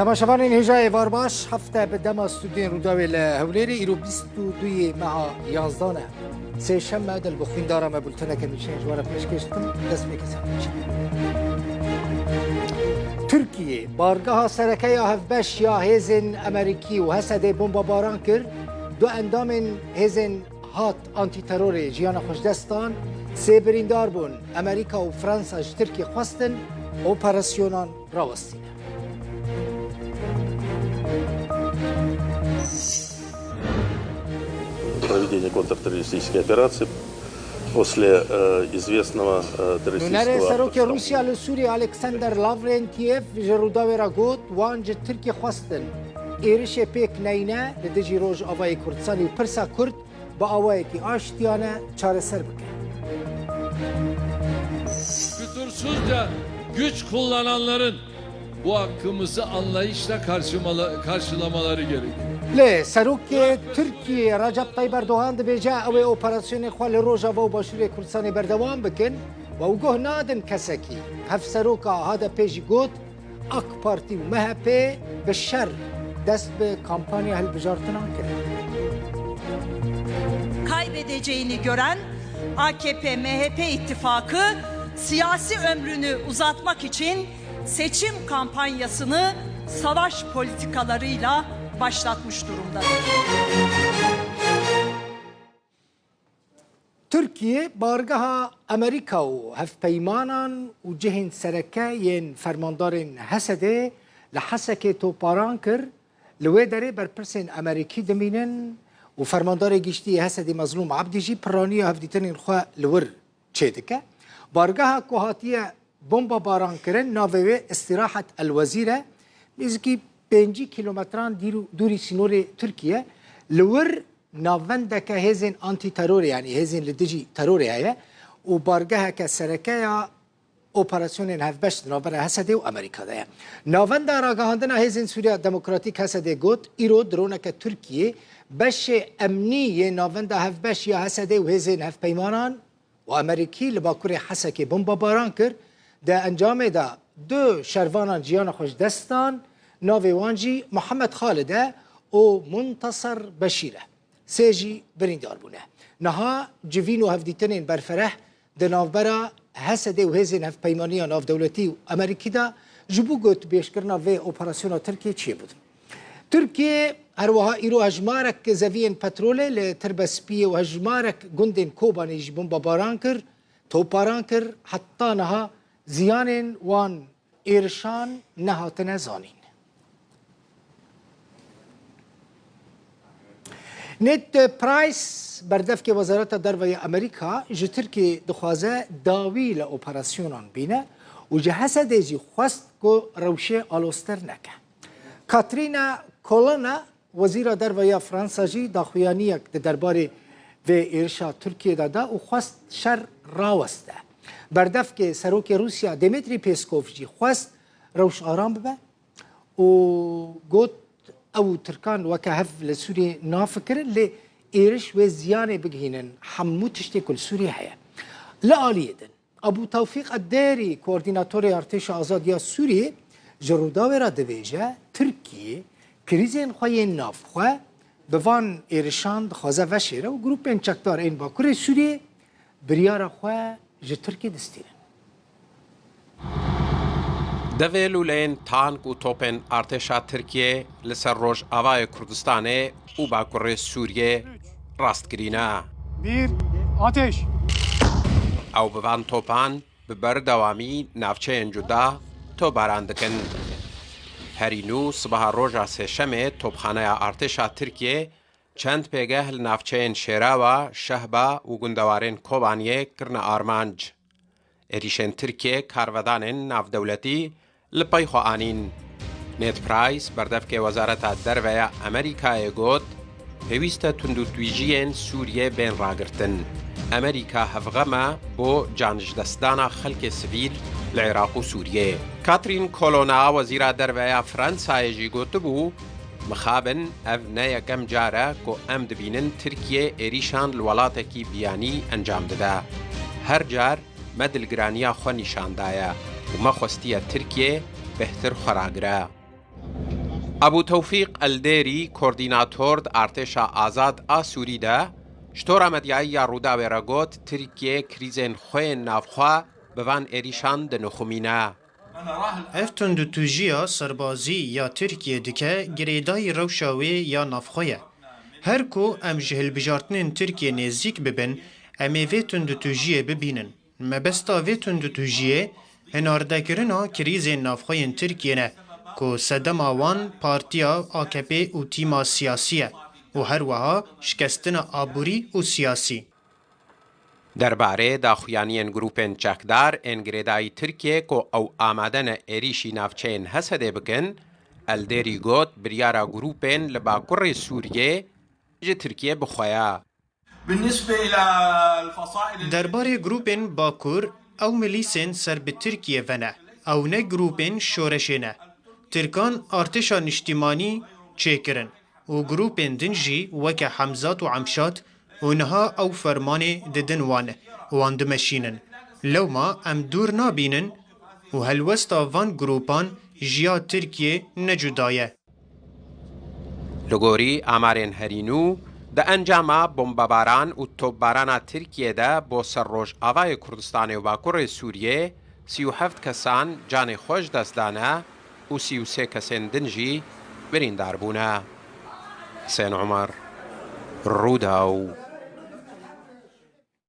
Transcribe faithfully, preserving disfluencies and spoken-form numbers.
Temaşevanên hêja êvar baş, hefte bi dema stûdyoyên Rûdawê li Hewlêrê, îro bîst û duyê meha yanzdan e. Sêşem me, di li bi xwîndara me bulteneke nûçeyên ji we re pêşkêş dikim. Dest pê kesên nûçe. Tirkiye, bargeha sereke ya hevbeş ya hêzên Amerîkî û Hesedê bombabaran kir, du endamên hêzên hat antîterorê jiyana xwe ji dest dan, sê birîndar bûn. Amerîka û Fransa ji Tirkiyê xwestin operasyonan rawestîne. Проведение контртеррористической операции после, э, известного, э, Nûnerê terroristî Serokê Rûsya li Sûriyê Alexander Lavrentiev ji Rûdawê re got, wan ji Tirkiyê xwestin êrişê pêk neyne li dijî Rojavayê Kurdistanê û pirsa Kurd bi awayekî aştiyane çareser bike. Fütursuzca güç kullananların bu hakkımızı anlayışla karşımala-, karşılamaları gerekir. Lê Serokê Tirkiyê Recep Tayyip Erdogan dibêje, ew ê operasyonên xwe li Rojava û Başûrê Kurdistanê berdewam bikin û ew guh nadin kesekî. Hevseroka H D P jî got, AK Partî û M H P bi şer dest bi kampanya hilbijartinan kirin. Kaybedeceğini gören A K P M H P ittifakı siyasi ömrünü uzatmak için seçim kampanyasını savaş politikalarıyla başlatmış durumdadır. Tirkiye bargeha Amerîka û hevpeymanan û cihên sereke yên fermandarên Hesedê li Hesekê toparan kir. Li wê derê berpirsên Amerîkî dimînin û fermandarê giştî yê Hesedê Mezlûm Ebdî jî piraniya hevdîtinên xwe li wir çêdike. Bargeha ku hatiye bombabaran kirin, navê wê Îstîrahet El Wezîr e. Nêzîkî pêncî kîlometran dîr û dûrî sînorê Tirkiye. Li wir navendeke hêzên antîterorê, yanî hêzên li dijî terorê heye û bargeheke sereke ya operasyonên hevbeş di navbera Hesedê û Amerîka de ye. Navenda ragihandina Hêzên Sûriya Demokratîk, Hesedê, got, îro droneke Tirkiyê beşê emnî yê navenda hevbeş ya Hesedê û hêzên hevpeymanan û Amerîkî li bakurê Hesekê bombabaran kir. Di encamê de du şervanan jiyana xwe ji dest dan, navê wan jî Muhammed Xalid e û Muntasar Beşîr e. Sê jî birîndar bûne. Niha civîn û hevdîtinên berfereh di navbera Hesedê û hêzên hevpeymaniya navdewletî û Amerîkî de ji bo gotbêjkirina vê operasyona Tirkiyê çêbûn. Tirkiye her wiha îro hejmarek zeviyên petrolê li Tirbe Spiyê û hejmarek gundên Kobanê jî bombabaran kir, toparan kir, heta niha ziyanên wan êrişan nehatine zanîn. Ned Price, berdevkê Wezareta Derve ya Amerîka, ji Tirkiyê dixwaze dawî li operasyonan bîne û ji Hesedê jî xwest ku rewşê aloztir neke. Katrîna Colonna, Wezîra Derve ya Fransa jî daxuyaniyek di derbarê vê êrişa Tirkiyê de da û xwest şer raweste. Berdevkê Serokê Rûsya Dmitry Peskov jî xwest rewş aram bibe û got, ew û Tirkan weke hev li Sûriyê nafikirin, lê êriş wê ziyanê bigihînin hemû tiştê ku li Sûriyê heye. Li aliyê din, Abu Tewfîq Edderî, koordînatorê Artêşa Azad ya Sûriyê, ji Rûdawê re dibêje, Tirkiye krîzên xwe yên navxwe bi van êrişan dixwaze veşêre û grûpên çekdar ên Bakurê Sûriyê biryara xwe ji Tirkiyê distînin. Devê lûleyên tank û topên artêşa Tirkiyê li ser Rojavayê Kurdistanê û Bakurê Sûriyê rast kirîne. Bir, ateş! Ew bi van topan bi berdewamî navçeyên cuda topbaran dikin. Herî nû sibaha roja sêşemê topxaneya artêşa Tirkiyê çend pêgeh li navçeyên Şêrawa, Şehba û gundewarên Kobaniyê kirine armanc. Êrîşên Tirkiyê karvedanên navdewletî li pey xwe anîn. Ned Price, berdevkê Wezareta Derve ya Amerîkayê, got, pêwîst e tundûtûjiyên Sûriyê bên ragirtin. Amerîka hevxem e bo canjidestdana xelkê sivîl li Iraq û Sûriyê. Catherine Colonna, Wezîra Derve ya Fransayê jî gotibû, mixabin ev ne yekem car e ku em dibînin Tirkiye êrîşan li welatekî biyanî encam dide. Her car me dilgiraniya xwe nîşan daye û me xwestiye Tirkiye bêhtir xwe ragire. Ebû Tewfîq Eldêrî, koordînator di Artêşa Azad a Sûrî de, ji tora medyayî ya Rûdawê re got, Tirkiye krîzên xwe yên navxwe bi van êrîşan dinixumîne. Ev tundûtûjiya serbazî ya Tirkiye dike girêdayî rewşa wê ya navxwe ye. Her ku em ji hilbijartinên Tirkiye nêzîk bibin, em ê vê tundûtûjiyê bibînin. Mebesta vê tundûtûjiyê hinardekirina krîzên navxwe yên Tirkiye ne, ku sedema wan partiya A K P û tîma siyasî ye û her wiha şikestina aborî û siyasî. Derbarê daxuyaniyên grûpên çekdar ên girêdayî Tirkiye ku ew amade ne êrîşî navçeyên Hesedê bikin, Eldêrî got, biryara grûpên li bakurê Sûriyê ji Tirkiye bi xwe ye. بالنسبة إلى الفصائل Derbarê grûpên Bakur, ew milîsên ser bi Tirkiye ve ne. Ew ne grûpên şoreşê ne. Tirkan artêşa niştîmanî çêkirin û grûpên din jî weke Hemzat û Emşat û niha ew fermanê didin wan, wan dimeşînin. Lewma em dûr nabînin û helwesta van grûpan ji ya Tirkiyê ne cuda ye. Li gorî amarên herî nû, di encama bombebaran û topbarana Tirkiyê de bo ser Rojavayê Kurdistanê û Bakurê Sûriyê, sî û heft kesan canê xwe ji dest dane û sî û sê kesên din jî birîndar bûne. Hisên Omer, Rûdaw.